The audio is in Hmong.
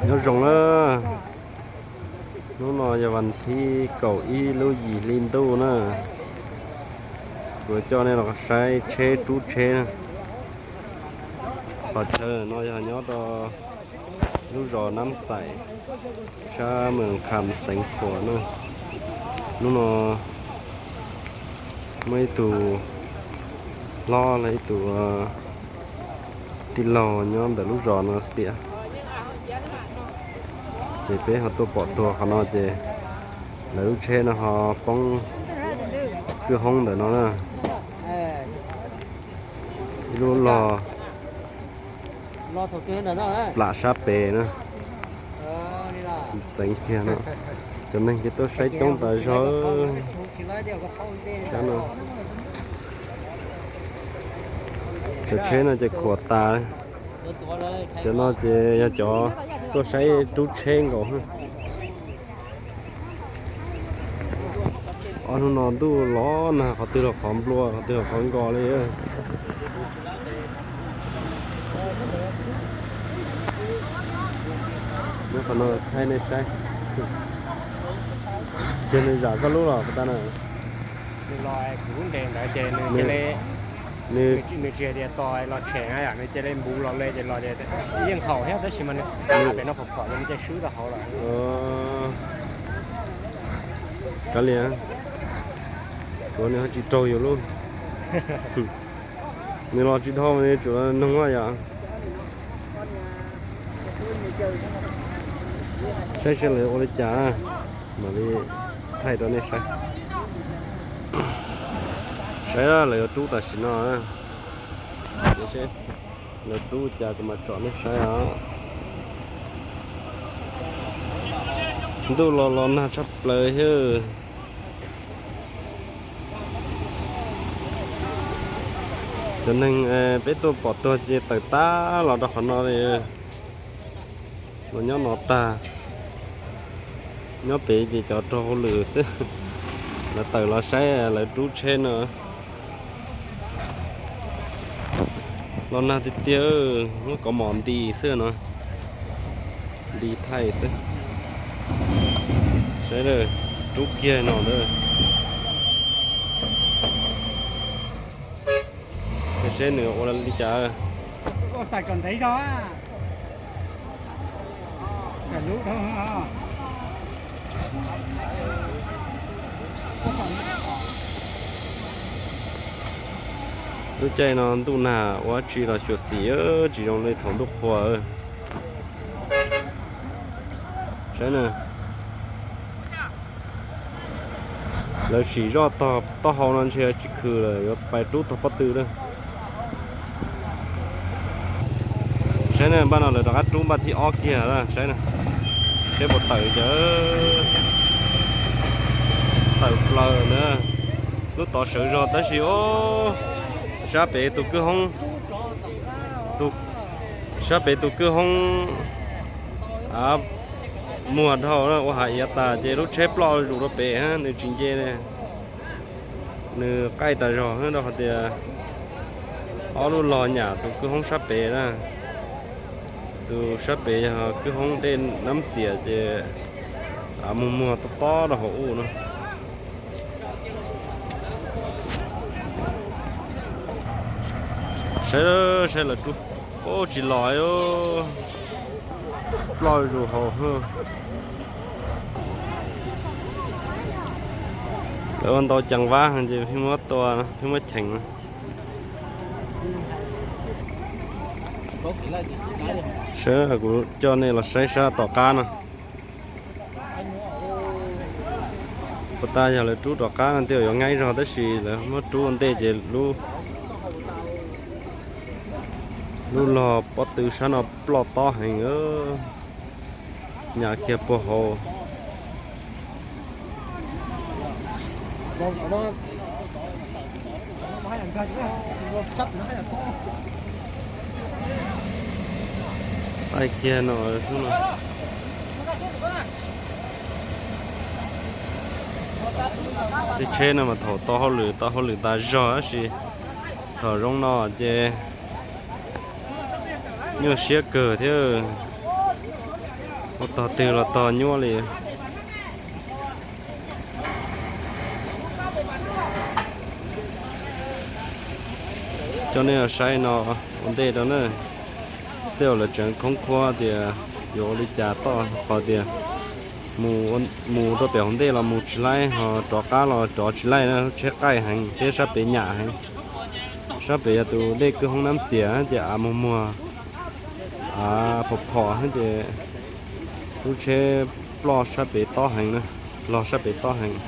Nyob zoo na, hnub no yog vas thib kaum ib lub yim hli ntuj na, kuv coj nej los saib tsheb rub tsheb na. Qhov chaw no yog nyob rau lub zos Nab Xais, sab Mees Kham xeev Khuam na. Hnub no muaj ib tug hlob los ib tug tij laug nyob ntawm lub zos no xiam, ces peb ho tuaj pom tuag qhov no ces lawv lub tsheb no ho poob kwj hoob ntawm no na. Ib lub log plam sab pem na. Xeev kiag no, cov neeg ces tuaj saib coob tas zog sab no. Cov tsheb no ces khuam tas. Cov no ces yog cov tuaj saib rub tsheb nkaus. Ob hnub no ntuj los nag, qhov twg los qhov nplua, qhov twg los qhov nkos li. Nyob qhov no thaij nej saib, ces nws zam koj lub los puas tas na. Nws los kuv lub nres ntawd ces nws cia li, nws tsis hais tias tos los tshem na, nws cia li npuv los li ces los tias yeej haum thiab tab sis mas nws pem no phom phom ces nws cia swb rau hauv lawm. Kav liam, tsuav nws ho tsis raug yus lub. Nws los tsis dhau, nws tsuas noog yom. Saib seb lawv ua li cas, mam li thaij rau nej saib. Saib lawv yuav rub tam sim no. Lawv rub cas kuv mam tsom nej saib os. Ntuj los los nag tshaj plaws thiab. Cov neeg peb tuaj pom tuag ces tawm tag los rau qhov no li. Los nyob no tag, nyob pem ces cov raug hauj lwm xwb. Lawv tawm los saib lawv rub tsheb no. Los nag tiag tiag, muab kaus mom nti xwb no, nti thaij xwb. Saib, rub kiag no ntag. Seb nws ua li cas. Lub caij no ntuj nag ua dab tsi los xyuam xim tsis zoo li thaum ntuj qhua. Saib na, lawv sim zoj tog taub hau no ntshe tsis khwm lawm, yuav pais rub tog pob tw na. Saib na, npaj no lawv rov qab rub npaj thib ob kiag na, saib na, seb puas tawm cas. Tawm plaws na, lub tod sawv zog tab sis sab pem tus kwj hoob, sab pem tus kwj hoob muag dhau ua hav iav tas ces lub tsheb ploj zus rau pem, nws tsis nce, nws qaij tas zog rau qhov tias ob lub log nyam tus kwj hoob sab pem na. Tus sab pem yog kwj hoob dej Nab Xiam ces muag muag tob tob rau hauv ub no. Saib, saib lawv rub, tsis los, ploj zus hauv. Lawv ua ntau ceev vab ces pheej muab tua, pheej muab cheem. Saib, kuv coj nej los saib sab tom qab no. Puas tas yog lawv rub tom qab no thiaj yuav nyaib zog tab sis lawv muab rub ua ntej ces lub log pob tw sab no ploj tob heev, nyam kiag puag hauv. Qaij kiag no xwb no. Tej tsheb no mas thaum tau hauj lwm, tau hauj lwm tas zog tab sis thaum zoo no ces Nyuaj siab kawg thiab, ua tog twg los tog nyuaj li. Coj nej saib no ua ntej rau na, tej zaum lawv tseem khoob khuab tias yuav ua li cas toj, qhov tias mus rau pem hauv ntej los mus tsis laib, ho rov qab los rov tsis laib na, lub tsheb qaij heev thiab sab pem nyam heev. Sab pem yog tus dej kwj hoob Nab Xias ces av muag muag, av phom phom ces lub tsheb ploj sab pem tob heev na, log sab pem tob heev.